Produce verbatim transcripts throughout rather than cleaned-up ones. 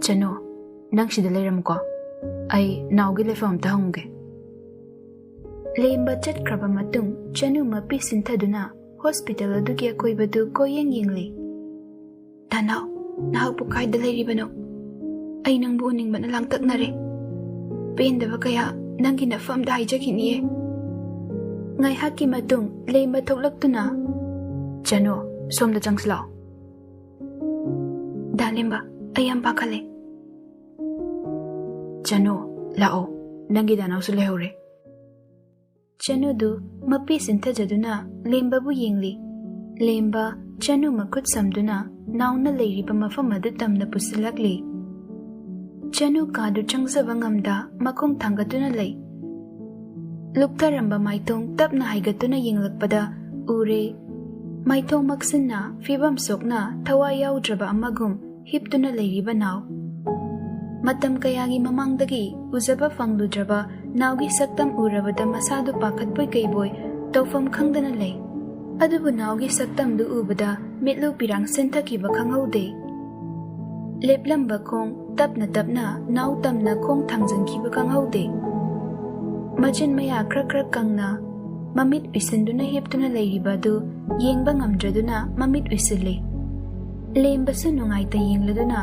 ꯆꯅꯨ, ꯅꯪ ꯁꯤꯗ ꯂꯩꯔꯝꯃꯨꯀꯣ꯫ ꯑꯩ ꯅꯥꯎꯒꯤ ꯂꯩꯐꯝ ꯑꯝꯇ ꯍꯪꯉꯨꯒꯦ꯫ ꯂꯦꯝꯕ ꯆꯠꯈ꯭ꯔꯕ ꯃꯇꯨꯡ ꯆꯅꯨ ꯃꯄꯤ ꯁꯤꯟꯊꯗꯨꯅ ꯍꯣꯁꯄꯤꯇꯥꯜ ꯑꯗꯨꯒꯤ ꯑꯀꯣꯏꯕꯗꯨ ꯀꯣꯏꯌꯦꯡ ꯌꯦꯡꯂꯤ꯫ "ꯗꯥꯅꯥꯎ, ꯅꯍꯥꯛꯄꯨ ꯀꯥꯏꯗ ꯂꯩꯔꯤꯕꯅꯣ? ꯑꯩ ꯅꯪꯕꯨ ꯎꯅꯤꯡꯕꯅ ꯂꯥꯡꯇꯛꯅꯔꯦ꯫ ꯄꯦꯟꯗꯕ ꯀꯌꯥ ꯅꯪꯒꯤ ꯅꯐꯝꯗ ꯍꯥꯏꯖꯈꯤꯅꯤꯌꯦ꯫" ꯉꯥꯏꯍꯥꯛꯀꯤ ꯃꯇꯨꯡ ꯂꯦꯝꯕ ꯊꯣꯛꯂꯛꯇꯨꯅ, "ꯆꯅꯨ, ꯁꯣꯝꯗ ꯆꯪꯁꯤꯜꯂꯛꯑꯣ꯫" "ꯗꯥ ꯂꯦꯝꯕ, ꯑꯩ ꯌꯥꯝ ꯄꯥꯈꯠꯂꯦ꯫" "ꯆꯅꯨ, ꯂꯥꯛꯑꯣ, ꯅꯪꯒꯤ ꯗꯥꯅꯥꯎꯁꯨ ꯂꯩꯍꯧꯔꯦ꯫" ꯆꯅꯨꯗꯨ ꯃꯄꯤ ꯁꯤꯟꯊꯖꯗꯨꯅ ꯂꯦꯝꯕꯕꯨ ꯌꯦꯡꯂꯤ꯫ ꯂꯦꯝꯕ ꯆꯅꯨ ꯃꯈꯨꯠ ꯁꯝꯗꯨꯅ ꯅꯥꯎꯅ ꯂꯩꯔꯤꯕ ꯃꯐꯝ ꯑꯗꯨ ꯇꯝꯅ ꯄꯨꯁꯤꯜꯂꯛꯂꯤ꯫ ꯆꯅꯨ ꯀꯥꯗꯨ ꯆꯪꯖꯕ ꯉꯝꯗ ꯃꯈꯣꯡ ꯊꯥꯡꯒꯠꯇꯨꯅ ꯂꯩ꯫ ꯂꯨꯞꯊꯔꯝꯕ ꯃꯥꯏꯊꯣꯡ ꯇꯞꯅ ꯍꯥꯏꯒꯠꯇꯨꯅ ꯌꯦꯡꯂꯛꯄꯗ ꯎꯔꯦ, ꯃꯥꯏꯊꯣꯡ ꯃꯛꯁꯤꯟꯅ ꯐꯤꯕꯝ ꯁꯣꯛꯅ ꯊꯋꯥꯏ ꯌꯥꯎꯗ꯭ꯔꯕ ꯑꯃꯒꯨꯝ ꯍꯤꯞꯇꯨꯅ ꯂꯩꯔꯤꯕ ꯅꯥꯎ꯫ ꯃꯇꯝ ꯀꯌꯥꯒꯤ ꯃꯃꯥꯡꯗꯒꯤ ꯎꯖꯕ ꯐꯪꯂꯨꯗ꯭ꯔꯕ ꯅꯥꯎꯒꯤ ꯁꯛꯇꯝ ꯎꯔꯕꯗ ꯃꯁꯥꯗꯨ ꯄꯥꯈꯠꯄꯣꯏ ꯀꯩꯕꯣꯏ ꯇꯧꯐꯝ ꯈꯪꯗꯅ ꯂꯩ꯫ ꯑꯗꯨꯕꯨ ꯅꯥꯎꯒꯤ ꯁꯛꯇꯝꯗꯨ ꯎꯕꯗ ꯃꯤꯠꯂꯨ ꯄꯤꯔꯥꯡ ꯁꯦꯟꯊꯈꯤꯕ ꯈꯪꯍꯧꯗꯦ꯫ ꯂꯦꯞꯂꯝꯕ ꯈꯣꯡ ꯇꯞꯅ ꯇꯞꯅ ꯅꯥꯎ ꯇꯝꯅ ꯈꯣꯡ ꯊꯥꯡꯖꯤꯟꯈꯤꯕ ꯈꯪꯍꯧꯗꯦ꯫ ꯃꯆꯤꯟ ꯃꯌꯥ ꯈ꯭ꯔꯛ ꯈ꯭ꯔꯛ ꯀꯪꯅ ꯃꯃꯤꯠ ꯎꯏꯁꯤꯟꯗꯨꯅ ꯍꯤꯞꯇꯨꯅ ꯂꯩꯔꯤꯕ ꯑꯗꯨ ꯌꯦꯡꯕ ꯉꯝꯗ꯭ꯔꯗꯨꯅ ꯃꯃꯤꯠ ꯎꯏꯁꯤꯜꯂꯤ꯫ ꯂꯦꯝꯕꯁꯨ ꯅꯨꯡꯉꯥꯏꯇ ꯌꯦꯡꯂꯗꯨꯅ,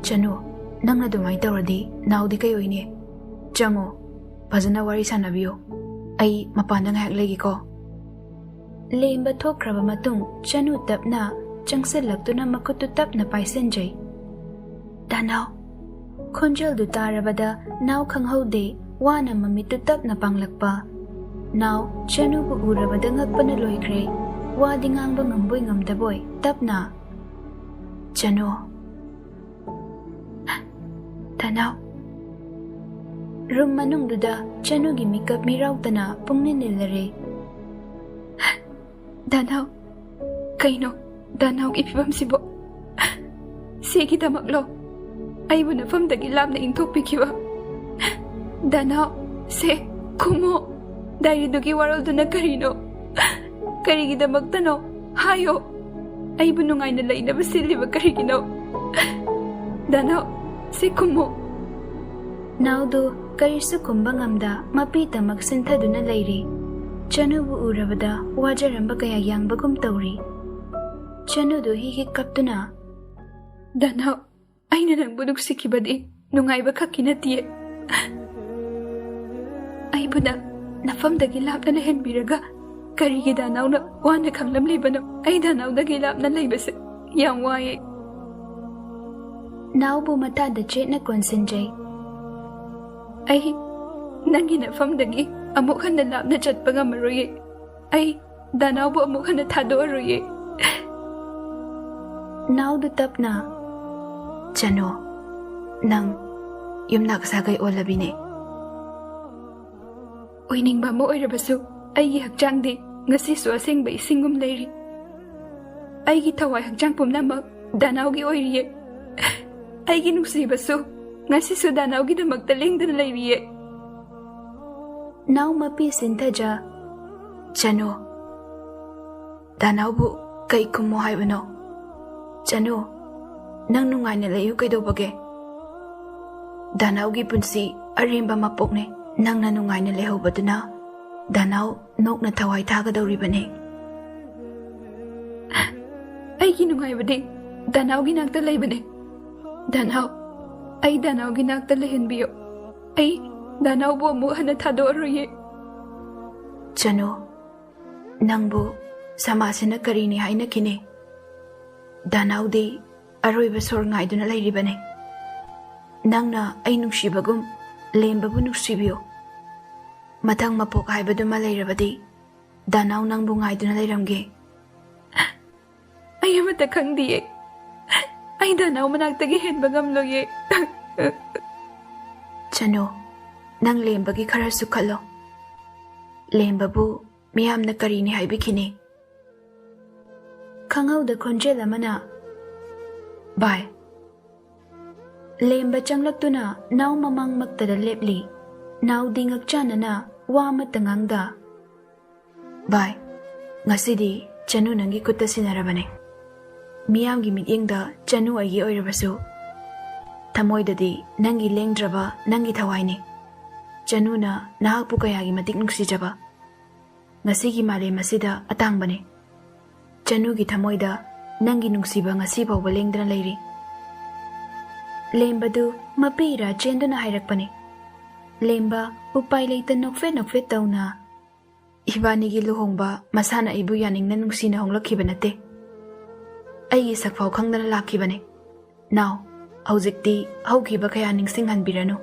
"ꯆꯅꯨ, ꯅꯪꯅ ꯑꯗꯨꯃꯥꯏꯅ ꯇꯧꯔꯗꯤ ꯅꯥꯎꯗꯤ ꯀꯩ ꯑꯣꯏꯅꯤ? ꯆꯪꯉꯣ, ꯐꯖꯅ ꯋꯥꯔꯤ ꯁꯥꯟꯅꯕꯤꯌꯨ꯫ ꯑꯩ ꯃꯄꯥꯟꯗ ꯉꯥꯏꯍꯥꯛ ꯂꯩꯒꯦꯀꯣ꯫" ꯂꯦꯝꯕ ꯊꯣꯛꯈ꯭ꯔꯕ ꯃꯇꯨꯡ ꯆꯅꯨ ꯇꯞꯅ ꯆꯪꯁꯤꯜꯂꯛꯇꯨꯅ ꯃꯈꯨꯠꯇꯨ ꯇꯞꯅ ꯄꯥꯏꯁꯤꯟꯖꯩ꯫ "ꯗꯥꯅꯥꯎ꯫" ꯈꯣꯟꯖꯦꯜꯗꯨ ꯇꯥꯔꯕꯗ ꯅꯥꯎ ꯈꯪꯍꯧꯗꯦ, ꯋꯥꯅ ꯃꯃꯤꯠꯇꯨ ꯇꯞꯅ ꯄꯥꯡꯂꯛꯄ꯫ ꯅꯥꯎ ꯆꯅꯨꯕꯨ ꯎꯔꯕꯗ ꯉꯛꯄꯅ ꯂꯣꯏꯈ꯭ꯔꯦ꯫ ꯋꯥꯗꯤ ꯉꯥꯡꯕ ꯉꯝꯕꯣꯏ ꯉꯝꯗꯕꯣꯏ ꯇꯞꯅ, "ꯆꯅꯨ꯫" "ꯗꯥꯅꯥꯎ꯫" ꯔꯨꯝ ꯃꯅꯨꯡꯗꯨꯗ ꯆꯅꯨꯒꯤ ꯃꯤꯀꯞ ꯃꯤꯔꯥꯎꯇꯅ ꯄꯨꯡꯅꯤꯜ ꯅꯤꯜꯂꯔꯦ꯫ "ꯗꯥꯅꯥꯎ, ꯀꯩꯅꯣ ꯗꯥꯅꯥꯎꯒꯤ ꯐꯤꯕꯝꯁꯤꯕꯣ? ꯁꯤꯒꯤꯗꯃꯛꯂꯣ ꯑꯩꯕꯨ ꯅꯐꯝꯗꯒꯤ ꯂꯥꯞꯅ ꯏꯟꯊꯣꯛꯄꯤꯈꯤꯕ? ꯗꯥꯅꯥꯎ, ꯁꯦ, ꯈꯨꯝꯃꯣ, ꯗꯥꯏꯔꯤꯗꯨꯒꯤ ꯋꯥꯔꯣꯜꯗꯨꯅ ꯀꯔꯤꯅꯣ? ꯀꯔꯤꯒꯤꯗꯃꯛꯇꯅꯣ? ꯍꯥꯏꯌꯣ꯫ ꯑꯩꯕꯨ ꯅꯨꯡꯉꯥꯏꯅ ꯂꯩꯅꯕ ꯁꯤꯜꯂꯤꯕ ꯀꯔꯤꯒꯤꯅꯣ? ꯗꯥꯅꯥꯎ, ꯁꯤ ꯈꯨꯝꯃꯨ꯫ ꯅꯥꯎꯗꯨ ꯀꯔꯤꯁꯨ ꯈꯨꯝꯕ ꯉꯝꯗ ꯃꯄꯤ ꯇꯃꯛ ꯁꯤꯟꯊꯗꯨꯅ ꯂꯩꯔꯤ꯫ ꯆꯅꯨꯕꯨ ꯎꯔꯕꯗ ꯋꯥꯖꯔꯝꯕ ꯀꯌꯥ ꯌꯥꯡꯕꯒꯨꯝ ꯇꯧꯔꯤ꯫ ꯆꯅꯨꯗꯨ ꯍꯤ ꯍꯤ ꯀꯞꯇꯨꯅ, "ꯗꯥꯅꯥꯎ, ꯑꯩꯅ ꯅꯪꯕꯨ ꯅꯨꯡꯁꯤꯈꯤꯕꯗꯤ ꯅꯨꯡꯉꯥꯏꯕ ꯈꯛꯀꯤ ꯅꯠꯇꯤꯌꯦ꯫ ꯑꯩꯕꯨ ꯅꯪ ꯅꯐꯝꯗꯒꯤ ꯂꯥꯞꯅ ꯂꯩꯍꯟꯕꯤꯔꯒ ꯀꯔꯤꯒꯤ ꯗꯥꯅꯥꯎꯅ ꯋꯥꯅ ꯈꯥꯡꯂꯝꯂꯤꯕꯅꯣ? ꯑꯩ ꯗꯥꯅꯥꯎꯗꯒꯤ ꯂꯥꯞꯅ ꯂꯩꯕꯁꯦ ꯌꯥꯝ ꯋꯥꯏꯌꯦ꯫" ꯅꯥꯎꯕꯨ ꯃꯇꯥꯗ ꯆꯦꯠꯅ ꯀꯣꯟꯁꯤꯟꯖꯩ꯫ "ꯑꯩ ꯅꯪꯒꯤ ꯅꯐꯝꯗꯒꯤ ꯑꯃꯨꯛ ꯍꯟꯅ ꯂꯥꯞꯅ ꯆꯠꯄ ꯉꯝꯃꯔꯣꯏꯌꯦ꯫ ꯑꯩ ꯗꯥꯅꯥꯎꯕꯨ ꯑꯃꯨꯛ ꯍꯟꯅ ꯊꯥꯗꯣꯛꯑꯔꯣꯏꯌꯦ꯫" ꯅꯥꯎꯗꯨ ꯇꯞꯅ, "ꯆꯅꯨ, ꯅꯪ ꯌꯨꯝꯅꯥꯛ ꯁꯥꯒꯩ ꯑꯣꯜꯂꯕꯤꯅꯦ꯫" ꯑꯣꯏꯅꯤꯡꯕ ꯑꯃ ꯑꯣꯏꯔꯕꯁꯨ ꯑꯩꯒꯤ ꯍꯛꯆꯥꯡꯗꯤ ꯉꯁꯤꯁꯨ ꯑꯁꯦꯡꯕ ꯏꯁꯤꯡꯒꯨꯝ ꯂꯩꯔꯤ꯫ ꯑꯩꯒꯤ ꯊꯋꯥꯏ ꯍꯛꯆꯥꯡ ꯄꯨꯝꯅꯃꯛ ꯗꯥꯅꯥꯎꯒꯤ ꯑꯣꯏꯔꯤꯌꯦ꯫ ꯑꯩꯒꯤ ꯅꯨꯡꯁꯤꯕꯁꯨ ꯉꯁꯤꯁꯨ ꯗꯥꯅꯥꯎꯒꯤꯗꯃꯛꯇ ꯂꯦꯡꯗꯅ ꯂꯩꯔꯤꯌꯦ꯫ ꯅꯥꯎ ꯃꯄꯤ ꯁꯤꯟꯊꯖ, "ꯆꯅꯨ, ꯗꯥꯅꯥꯎꯕꯨ ꯀꯩ ꯈꯨꯝꯃꯣ ꯍꯥꯏꯕꯅꯣ? ꯆꯅꯨ, ꯅꯪ ꯅꯨꯡꯉꯥꯏꯅ ꯂꯩꯌꯨ ꯀꯩꯗꯧꯕꯒꯦ? ꯗꯥꯅꯥꯎꯒꯤ ꯄꯨꯟꯁꯤ ꯑꯔꯦꯝꯕ ꯃꯄꯣꯛꯅꯦ꯫ ꯅꯪꯅ ꯅꯨꯡꯉꯥꯏꯅ ꯂꯩꯍꯧꯕꯗꯨꯅ ꯗꯥꯅꯥꯎ ꯅꯣꯛꯅ ꯊꯋꯥꯏ ꯊꯥꯒꯗꯧꯔꯤꯕꯅꯦ꯫" ꯑꯩꯒꯤ ꯅꯨꯡꯉꯥꯏꯕꯗꯤ ꯗꯥꯅꯥꯎꯒꯤ ꯅꯥꯛꯇ ꯂꯩꯕꯅꯦ꯫ ꯗꯥꯅꯥꯎ, ꯑꯩ ꯗꯥꯅꯥꯎꯒꯤ ꯅꯥꯛꯇ ꯂꯩꯍꯟꯕꯤꯌꯨ꯫ ꯑꯩ ꯗꯥꯅꯥꯎꯕꯨ ꯑꯃꯨꯛ ꯍꯟꯅ ꯊꯥꯗꯣꯛꯑꯔꯣꯏꯌꯦ꯫ ꯆꯅꯨ, ꯅꯪꯕꯨ ꯁꯃꯥꯖꯁꯤꯅ ꯀꯔꯤꯅꯤ ꯍꯥꯏꯅꯈꯤꯅꯤ? ꯗꯥꯅꯥꯎꯗꯤ ꯑꯔꯣꯏꯕ ꯁꯣꯔ ꯉꯥꯏꯗꯨꯅ ꯂꯩꯔꯤꯕꯅꯤ꯫ ꯅꯪꯅ ꯑꯩ ꯅꯨꯡꯁꯤꯕꯒꯨꯝ ꯂꯦꯝꯕꯕꯨ ꯅꯨꯡꯁꯤꯕꯤꯌꯨ꯫ ꯃꯊꯪ ꯃꯄꯣꯛ ꯍꯥꯏꯕꯗꯨꯃ ꯂꯩꯔꯕꯗꯤ ꯗꯥꯅꯥꯎ ꯅꯪꯕꯨ ꯉꯥꯏꯗꯨꯅ ꯂꯩꯔꯝꯒꯦ꯫ ꯑꯩ ꯑꯃꯠꯇ ꯈꯪꯗꯤꯌꯦ꯫ ꯑꯩ ꯗꯥꯅꯥꯎ ꯃꯅꯥꯛꯇꯒꯤ ꯍꯦꯟꯕ ꯉꯝꯂꯣꯏꯌꯦ꯫ ꯆꯅꯨ, ꯅꯪ ꯂꯦꯝꯕꯒꯤ ꯈꯔꯁꯨ ꯈꯜꯂꯣ꯫ ꯂꯦꯝꯕꯕꯨ ꯃꯤꯌꯥꯝꯅ ꯀꯔꯤꯅꯤ ꯍꯥꯏꯕꯤꯈꯤꯅꯤ? ꯈꯪꯍꯧꯗ ꯈꯣꯟꯖꯦꯜ ꯑꯃꯅ, "ꯚꯥꯏ꯫" ꯂꯦꯝꯕ ꯆꯪꯂꯛꯇꯨꯅ ꯅꯥꯎ ꯃꯃꯥꯡꯃꯛꯇꯗ ꯂꯦꯞꯂꯤ꯫ ꯅꯥꯎꯗꯤ ꯉꯛꯆꯥꯟꯅꯅ ꯋꯥ ꯑꯃꯠꯇ ꯉꯥꯡꯗ, "ꯚꯥꯏ, ꯉꯁꯤꯗꯤ ꯆꯅꯨ ꯅꯪꯒꯤ ꯈꯨꯠꯇ ꯁꯤꯟꯅꯔꯕꯅꯦ꯫ ꯃꯤꯌꯥꯝꯒꯤ ꯃꯤꯠꯌꯦꯡꯗ ꯆꯅꯨ ꯑꯩꯒꯤ ꯑꯣꯏꯔꯕꯁꯨ, ꯊꯃꯣꯏꯗꯗꯤ ꯅꯪꯒꯤ ꯂꯦꯡꯗ꯭ꯔꯕ ꯅꯪꯒꯤ ꯊꯋꯥꯏꯅꯤ꯫ ꯆꯅꯨꯅ ꯅꯍꯥꯛꯄꯨ ꯀꯌꯥꯒꯤ ꯃꯇꯤꯛ ꯅꯨꯡꯁꯤꯖꯕ꯫ ꯉꯁꯤꯒꯤ ꯃꯥꯂꯦꯝ ꯑꯁꯤꯗ ꯑꯇꯥꯡꯕꯅꯤ꯫ ꯆꯅꯨꯒꯤ ꯊꯃꯣꯏꯗ ꯅꯪꯒꯤ ꯅꯨꯡꯁꯤꯕ ꯉꯁꯤ ꯐꯥꯎꯕ ꯂꯦꯡꯗꯅ ꯂꯩꯔꯤ꯫ ꯂꯦꯝꯕꯗꯨ ꯃꯄꯤ ꯏꯔꯥ ꯆꯦꯟꯗꯨꯅ ꯍꯥꯏꯔꯛꯄꯅꯤ꯫ ꯂꯦꯝꯕ ꯎꯄꯥꯏ ꯂꯩꯇ ꯅꯣꯛꯐꯦꯠ ꯅꯣꯛꯐꯦꯠ ꯇꯧꯅ, "ꯏꯕꯥꯅꯤꯒꯤ ꯂꯨꯍꯣꯡꯕ ꯃꯁꯥꯅ ꯑꯩꯕꯨ ꯌꯥꯅꯤꯡꯅ ꯅꯨꯡꯁꯤꯅ ꯍꯣꯡꯂꯛꯈꯤꯕ ꯅꯠꯇꯦ꯫ ꯑꯩꯒꯤ ꯁꯛꯐꯥꯎ ꯈꯪꯗꯅ ꯂꯥꯛꯈꯤꯕꯅꯦ꯫ ꯅꯥꯎ, ꯍꯧꯖꯤꯛꯇꯤ ꯍꯧꯈꯤꯕ ꯀꯌꯥ ꯅꯤꯡꯁꯤꯡꯍꯟꯕꯤꯔꯅꯨ꯫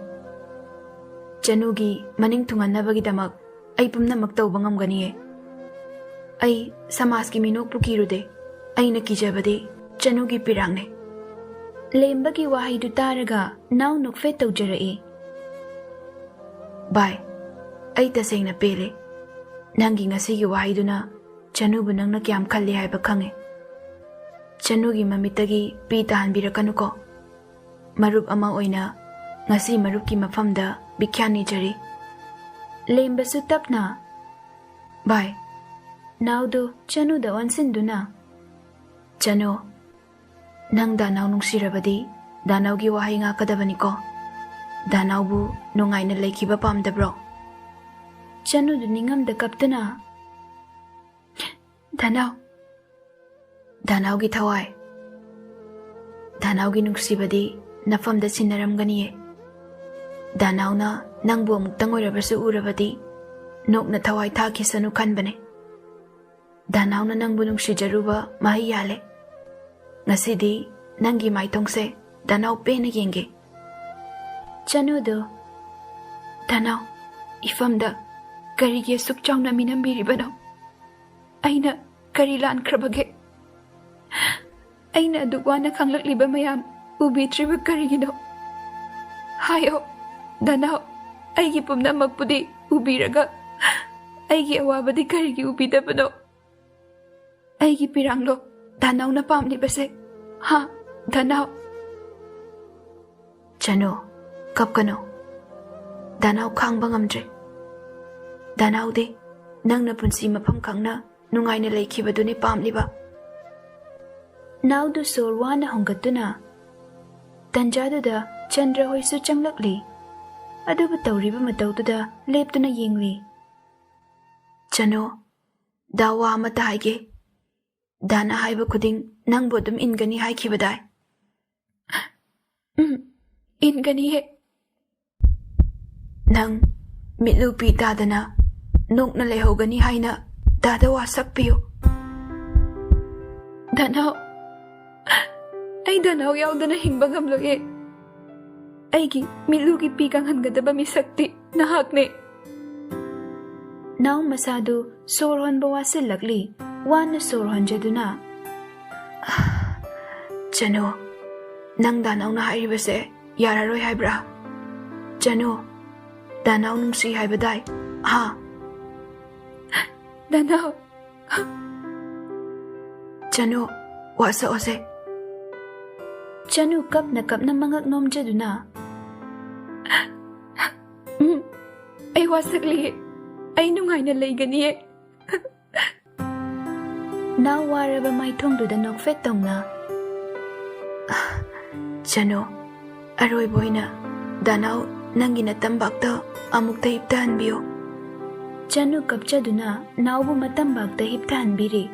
ꯆꯅꯨꯒꯤ ꯃꯅꯤꯡ ꯊꯨꯡꯍꯟꯅꯕꯒꯤꯗꯃꯛ ꯑꯩ ꯄꯨꯝꯅꯃꯛ ꯇꯧꯕ ꯉꯝꯒꯅꯤꯌꯦ꯫ ꯑꯩ ꯁꯃꯥꯖꯀꯤ ꯃꯤꯅꯣꯛꯄꯨ ꯀꯤꯔꯨꯗꯦ꯫ ꯑꯩꯅ ꯀꯤꯖꯕꯗꯤ ꯆꯅꯨꯒꯤ ꯄꯤꯔꯥꯡꯅꯦ꯫" ꯂꯦꯝꯕꯒꯤ ꯋꯥꯍꯩꯗꯨ ꯇꯥꯔꯒ ꯅꯥꯎ ꯅꯣꯛꯐꯦꯠ ꯇꯧꯖꯔꯛꯏ꯫ "ꯚꯥꯏ, ꯑꯩ ꯇꯁꯦꯡꯅ ꯄꯦꯜꯂꯦ꯫ ꯅꯪꯒꯤ ꯉꯁꯤꯒꯤ ꯋꯥꯍꯩꯗꯨꯅ ꯆꯅꯨꯕꯨ ꯅꯪꯅ ꯀꯌꯥꯝ ꯈꯜꯂꯤ ꯍꯥꯏꯕ ꯈꯪꯉꯦ꯫ ꯆꯅꯨꯒꯤ ꯃꯃꯤꯠꯇꯒꯤ ꯄꯤ ꯇꯥꯍꯟꯕꯤꯔꯛꯀꯅꯨꯀꯣ꯫ ꯃꯔꯨꯞ ꯑꯃ ꯑꯣꯏꯅ ꯉꯁꯤ ꯃꯔꯨꯞꯀꯤ ꯃꯐꯝꯗ ꯕꯤꯈ꯭ꯌꯥ ꯅꯤꯖꯔꯤ꯫" ꯂꯦꯝꯕꯁꯨ ꯇꯞꯅ, "ꯚꯥꯏ꯫" ꯅꯥꯎꯗꯨ ꯆꯅꯨꯗ ꯑꯣꯟꯁꯤꯟꯗꯨꯅ, "ꯆꯅꯨ, ꯅꯪ ꯗꯥꯅꯥꯎ ꯅꯨꯡꯁꯤꯔꯕꯗꯤ ꯗꯥꯅꯥꯎꯒꯤ ꯋꯥꯍꯩ ꯉꯥꯛꯀꯗꯕꯅꯤꯀꯣ꯫ ꯗꯥꯅꯥꯎꯕꯨ ꯅꯨꯡꯉꯥꯏꯅ ꯂꯩꯈꯤꯕ ꯄꯥꯝꯗꯕ꯭ꯔꯣ?" ꯆꯅꯨꯗꯨ ꯅꯤꯡꯉꯝꯗ ꯀꯞꯇꯨꯅ, "ꯗꯥꯅꯥꯎ, ꯗꯥꯅꯥꯎꯒꯤ ꯊꯋꯥꯏ, ꯗꯥꯅꯥꯎꯒꯤ ꯅꯨꯡꯁꯤꯕꯗꯤ ꯅꯐꯝꯗ ꯁꯤꯟꯅꯔꯝꯒꯅꯤꯌꯦ꯫ ꯗꯥꯅꯥꯎꯅ ꯅꯪꯕꯨ ꯑꯃꯨꯛꯇꯪ ꯑꯣꯏꯔꯕꯁꯨ ꯎꯔꯕꯗꯤ ꯅꯣꯛꯅ ꯊꯋꯥꯏ ꯊꯥꯈꯤꯁꯅꯨ ꯈꯟꯕꯅꯦ꯫ ꯗꯥꯅꯥꯎꯅ ꯅꯪꯕꯨ ꯅꯨꯡꯁꯤꯖꯔꯨꯕ ꯃꯍꯩ ꯌꯥꯜꯂꯦ꯫ ꯉꯁꯤꯗꯤ ꯅꯪꯒꯤ ꯃꯥꯏꯊꯣꯡꯁꯦ ꯗꯥꯅꯥꯎ ꯄꯦꯟꯅ ꯌꯦꯡꯒꯦ꯫" ꯆꯅꯨꯗꯨ, "ꯗꯥꯅꯥꯎ, ꯏꯐꯝꯗ ꯀꯔꯤꯒꯤ ꯑꯁꯨꯛ ꯆꯥꯎꯅ ꯃꯤꯅꯝꯕꯤꯔꯤꯕꯅꯣ? ꯑꯩꯅ ꯀꯔꯤ ꯂꯥꯟꯈ꯭ꯔꯕꯒꯦ? ꯑꯩꯅ ꯑꯗꯨꯛ ꯋꯥꯅ ꯈꯥꯡꯂꯛꯂꯤꯕ ꯃꯌꯥꯝ ꯎꯕꯤꯗ꯭ꯔꯤꯕ ꯀꯔꯤꯒꯤꯅꯣ? ꯍꯥꯏꯌꯣ, ꯗꯥꯅꯥꯎ, ꯑꯩꯒꯤ ꯄꯨꯝꯅꯃꯛꯄꯨꯗꯤ ꯎꯕꯤꯔꯒ ꯑꯩꯒꯤ ꯑꯋꯥꯕꯗꯤ ꯀꯔꯤꯒꯤ ꯎꯕꯤꯗꯕꯅꯣ? ꯑꯩꯒꯤ ꯄꯤꯔꯥꯡꯂꯣ ꯗꯥꯅꯥꯎꯅ ꯄꯥꯝꯂꯤꯕꯁꯦ? ꯍꯥ, ꯗꯥꯅꯥꯎ?" "ꯆꯅꯨ, ꯀꯞꯀꯅꯨ꯫ ꯗꯥꯅꯥꯎ ꯈꯥꯡꯕ ꯉꯝꯗ꯭ꯔꯦ꯫ ꯗꯥꯅꯥꯎꯗꯤ ꯅꯪꯅ ꯄꯨꯟꯁꯤ ꯃꯐꯝ ꯈꯪꯅ ꯅꯨꯡꯉꯥꯏꯅ ꯂꯩꯈꯤꯕꯗꯨꯅꯤ ꯄꯥꯝꯂꯤꯕ꯫ ꯅꯥꯎꯗꯨ ꯁꯣꯔ ꯋꯥꯅ ꯍꯣꯡꯒꯠꯇꯨꯅ, ꯇꯟꯖꯥꯗꯨꯗ ꯆꯟꯗ꯭ꯔ ꯍꯣꯏꯁꯨ ꯆꯪꯂꯛꯂꯤ꯫ ꯑꯗꯨꯕꯨ ꯇꯧꯔꯤꯕ ꯃꯇꯧꯗꯨꯗ ꯂꯦꯞꯇꯨꯅ ꯌꯦꯡꯂꯤ꯫ "ꯆꯅꯨ, ꯗꯥ ꯋꯥ ꯑꯃꯇ ꯍꯥꯏꯒꯦ꯫ ꯗꯥꯅ ꯍꯥꯏꯕ ꯈꯨꯗꯤꯡ ꯅꯪꯕꯨ ꯑꯗꯨꯝ ꯏꯟꯒꯅꯤ ꯍꯥꯏꯈꯤꯕꯗꯥꯏ?" "ꯎꯝ, ꯏꯟꯒꯅꯤꯌꯦ꯫" "ꯅꯪ ꯃꯤꯠꯂꯨ ꯄꯤ ꯇꯥꯗꯅ ꯅꯣꯛꯅ ꯂꯩꯍꯧꯒꯅꯤ ꯍꯥꯏꯅ ꯗꯥꯗ ꯋꯥꯁꯛꯄꯤꯌꯨ꯫" "ꯗꯥꯅꯥꯎ, ꯑꯩ ꯗꯥꯅꯥꯎ ꯌꯥꯎꯗꯅ ꯍꯤꯡꯕ ꯉꯝꯂꯣꯏꯌꯦ꯫ ꯑꯩꯒꯤ ꯃꯤꯠꯂꯨꯒꯤ ꯄꯤ ꯀꯪꯍꯟꯒꯗꯕ ꯃꯤꯁꯛꯇꯤ ꯅꯍꯥꯛꯅꯦ꯫" ꯅꯥꯎ ꯃꯁꯥꯗꯨ ꯁꯣꯔ ꯍꯣꯟꯕ ꯋꯥꯁꯤꯜꯂꯛꯂꯤ꯫ ꯋꯥꯅ ꯁꯣꯔ ꯍꯣꯟꯖꯗꯨꯅ, "ꯆꯅꯨ, ꯅꯪ ꯗꯥꯅꯥꯎꯅ ꯍꯥꯏꯔꯤꯕꯁꯦ ꯌꯥꯔꯔꯣꯏ ꯍꯥꯏꯕ꯭ꯔꯥ? ꯆꯅꯨ, ꯗꯥꯅꯥꯎ ꯅꯨꯡꯁꯤ ꯍꯥꯏꯕꯗꯥꯏ? ꯍꯥ?" "ꯗꯥꯅꯥꯎ꯫" "ꯆꯅꯨ, ꯋꯥꯁꯛꯑꯣꯁꯦ꯫" ꯆꯅꯨ ꯀꯞꯅ ꯀꯞꯅ ꯃꯉꯛ ꯅꯣꯝꯖꯗꯨꯅ, "ꯎꯝ, ꯑꯩ ꯋꯥꯁꯛꯂꯤꯌꯦ꯫ ꯑꯩ ꯅꯨꯡꯉꯥꯏꯅ ꯂꯩꯒꯅꯤꯌꯦ꯫" ꯅꯥꯎ ꯋꯥꯔꯕ ꯃꯥꯏꯊꯣꯡꯗꯨꯗ ꯅꯣꯛꯐꯦꯠ ꯇꯧꯅ, "ꯆꯅꯨ, ꯑꯔꯣꯏꯕ ꯑꯣꯏꯅ ꯗꯥꯅꯥꯎ ꯅꯪꯒꯤ ꯅꯇꯝꯕꯥꯛꯇ ꯑꯃꯨꯛꯇ ꯍꯤꯞꯊꯍꯟꯕꯤꯌꯨ꯫" ꯆꯅꯨ ꯀꯞꯆꯗꯨꯅ ꯅꯥꯎꯕꯨ ꯃꯇꯝꯕꯥꯛꯇ ꯍꯤꯞꯊꯍꯟꯕꯤꯔꯤ꯫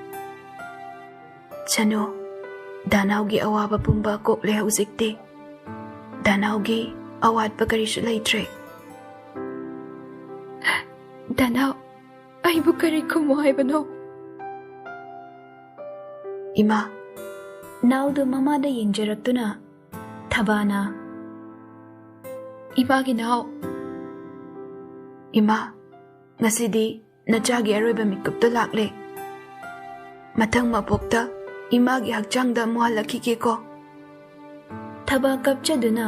"ꯆꯅꯨ, ꯗꯥꯅꯥꯎꯒꯤ ꯑꯋꯥꯕ ꯄꯨꯝꯕ ꯀꯣꯛꯂꯦ ꯍꯧꯖꯤꯛꯇꯤ꯫ ꯗꯥꯅꯥꯎꯒꯤ ꯑꯋꯥꯠꯄ ꯀꯔꯤꯁꯨ ꯂꯩꯇ꯭ꯔꯦ꯫" "ꯗꯥꯅꯥꯎ, ꯑꯩꯕꯨ ꯀꯔꯤ ꯈꯨꯝꯃꯣ ꯍꯥꯏꯕꯅꯣ?" "ꯏꯃꯥ꯫" ꯅꯥꯎꯗꯨ ꯃꯃꯥꯗ ꯌꯦꯡꯖꯔꯛꯇꯨꯅ, ꯊꯕꯥꯅ, "ꯏꯃꯥꯒꯤ ꯅꯥꯎ꯫" "ꯏꯃꯥ, ꯉꯁꯤꯗꯤ ꯅꯆꯥꯒꯤ ꯑꯔꯣꯏꯕ ꯃꯤꯀꯨꯞꯇꯣ ꯂꯥꯛꯂꯦ꯫ ꯃꯊꯪ ꯃꯄꯣꯛꯇ ꯏꯃꯥꯒꯤ ꯍꯛꯆꯥꯡꯗ ꯑꯃꯨꯛ ꯍꯜꯂꯛꯈꯤꯒꯦꯀꯣ꯫" ꯊꯕꯥ ꯀꯞꯆꯗꯨꯅ,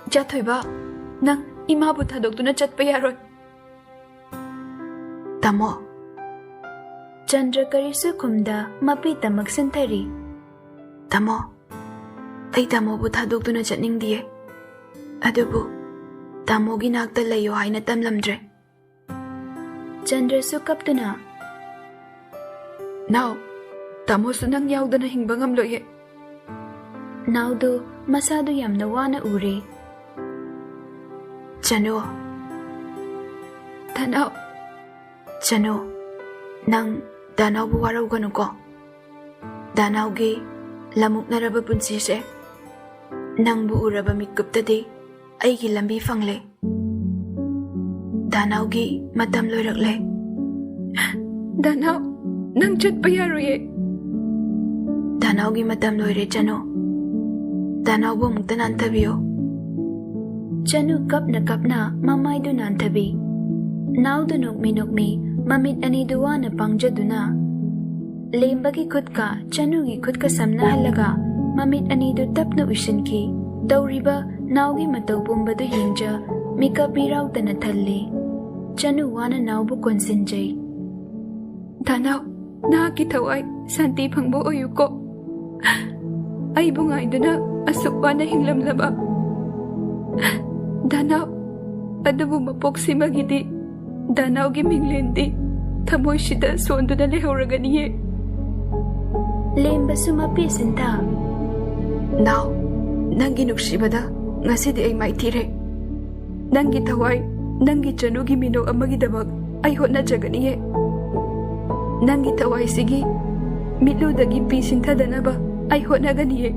"ꯏꯆꯥꯊꯣꯏꯕ, ꯅꯪ ꯏꯃꯥꯕꯨ ꯊꯥꯗꯣꯛꯇꯨꯅ ꯆꯠꯄ ꯌꯥꯔꯣꯏ꯫" "ꯇꯥꯃꯣ꯫" ꯆꯟꯗ꯭ꯔ ꯀꯔꯤꯁꯨ ꯈꯨꯝꯗ ꯃꯄꯤ ꯇꯃꯛ ꯁꯤꯟꯊꯔꯤ꯫ "ꯇꯥꯃꯣ, ꯑꯩ ꯇꯥꯃꯣꯕꯨ ꯊꯥꯗꯣꯛꯇꯨꯅ ꯆꯠꯅꯤꯡꯗꯤꯌꯦ꯫ ꯑꯗꯨꯕꯨ ꯇꯥꯃꯣꯒꯤ ꯅꯥꯛꯇ ꯂꯩꯌꯣ ꯍꯥꯏꯅ ꯇꯝꯂꯝꯗ꯭ꯔꯦ꯫" ꯆꯟꯗ꯭ꯔꯁꯨ ꯀꯞꯇꯨꯅ, ꯅꯥꯎ, ꯇꯥꯃꯣꯁꯨ ꯅꯪ ꯌꯥꯎꯗꯅ ꯍꯤꯡꯕ ꯉꯝꯂꯣꯏꯌꯦ꯫ ꯅꯥꯎꯗꯨ ꯃꯁꯥꯗꯨ ꯌꯥꯝꯅ ꯋꯥꯅ ꯎꯔꯦ꯫ ꯆꯅꯨ꯫ ꯗꯥꯅꯥꯎ꯫ ꯆꯅꯨ, ꯅꯪ ꯗꯥꯅꯥꯎꯕꯨ ꯋꯥꯔꯧꯒꯅꯨꯀꯣ꯫ ꯗꯥꯅꯥꯎꯒꯤ ꯂꯃꯨꯛꯅꯔꯕ ꯄꯨꯟꯁꯤꯁꯦ ꯅꯪꯕꯨ ꯎꯔꯕ ꯃꯤꯀꯨꯞꯇꯗꯤ ꯑꯩꯒꯤ ꯂꯝꯕꯤ ꯐꯪꯂꯦ꯫ ꯗꯥꯅꯥꯎꯒꯤ ꯃꯇꯝ ꯂꯣꯏꯔꯛꯂꯦ꯫ ꯗꯥꯅꯥꯎ, ꯅꯪ ꯆꯠꯄ ꯌꯥꯔꯣꯏꯌꯦ꯫ ꯗꯥꯅꯥꯎꯒꯤ ꯃꯇꯝ ꯂꯣꯏꯔꯦ, ꯆꯅꯨ꯫ ꯗꯥꯅꯥꯎꯕꯨ ꯑꯃꯨꯛꯇ ꯅꯥꯟꯊꯕꯤꯌꯨ꯫ ꯆꯅꯨ ꯀꯞꯅ ꯀꯞꯅ ꯃꯃꯥꯏꯗꯨ ꯅꯥꯟꯊꯕꯤ꯫ ꯅꯥꯎꯗꯨ ꯅꯣꯛꯃꯤ ꯅꯣꯛꯃꯤ ꯃꯃꯤꯠ ꯑꯅꯤꯗꯨ ꯋꯥꯅ ꯄꯥꯡꯖꯗꯨꯅ ꯂꯦꯝꯕꯒꯤ ꯈꯨꯠꯀ ꯆꯅꯨꯒꯤ ꯈꯨꯠꯀ ꯁꯝꯅꯍꯜꯂꯒ ꯃꯃꯤꯠ ꯑꯅꯤꯗꯨ ꯇꯞꯅ ꯎꯏꯁꯤꯟꯈꯤ꯫ ꯇꯧꯔꯤꯕ ꯅꯥꯎꯒꯤ ꯃꯇꯧ ꯄꯨꯝꯕꯗꯨ ꯌꯦꯡꯖ ꯃꯤꯀꯞ ꯃꯤꯔꯥꯎꯇꯅ ꯊꯜꯂꯤ꯫ ꯆꯅꯨ ꯋꯥꯅ ꯅꯥꯎꯕꯨ ꯀꯣꯟꯁꯤꯟꯖꯩ꯫ ꯗꯥꯅꯥꯎ, ꯅꯍꯥꯛꯀꯤ ꯊꯋꯥꯏ ꯁꯥꯟꯇꯤ ꯐꯪꯕ ꯑꯣꯏꯌꯨꯀꯣ꯫ ꯑꯩꯕꯨ ꯉꯥꯏꯗꯨꯅ ꯑꯁꯨꯛ ꯋꯥꯅ ꯍꯤꯡꯂꯝꯂꯕ ꯗꯥꯅꯥꯎ, ꯑꯗꯨꯕꯨ ꯃꯄꯣꯛꯁꯤꯃꯒꯤꯗꯤ ꯗꯥꯅꯥꯎꯒꯤ ꯃꯤꯡꯂꯦꯟꯗꯤ ꯊꯃꯣꯏꯁꯤꯗ ꯁꯣꯟꯗꯨꯅ ꯂꯩꯍꯧꯔꯒꯅꯤꯌꯦ꯫ ꯂꯦꯝꯕꯁꯨ ꯃꯄꯤ ꯁꯤꯟꯊ꯫ ꯅꯥꯎ, ꯅꯪꯒꯤ ꯅꯨꯡꯁꯤꯕꯗ ꯉꯁꯤꯗꯤ ꯑꯩ ꯃꯥꯏꯊꯤꯔꯦ꯫ ꯅꯪꯒꯤ ꯊꯋꯥꯏ, ꯅꯪꯒꯤ ꯆꯅꯨꯒꯤ ꯃꯤꯅꯣꯛ ꯑꯃꯒꯤꯗꯃꯛ ꯑꯩ ꯍꯣꯠꯅꯖꯒꯅꯤꯌꯦ꯫ ꯅꯪꯒꯤ ꯊꯋꯥꯏꯁꯤꯒꯤ ꯃꯤꯠꯂꯨꯗꯒꯤ ꯄꯤ ꯁꯤꯟꯊꯗꯅꯕ ꯑꯩ ꯍꯣꯠꯅꯒꯅꯤꯌꯦ꯫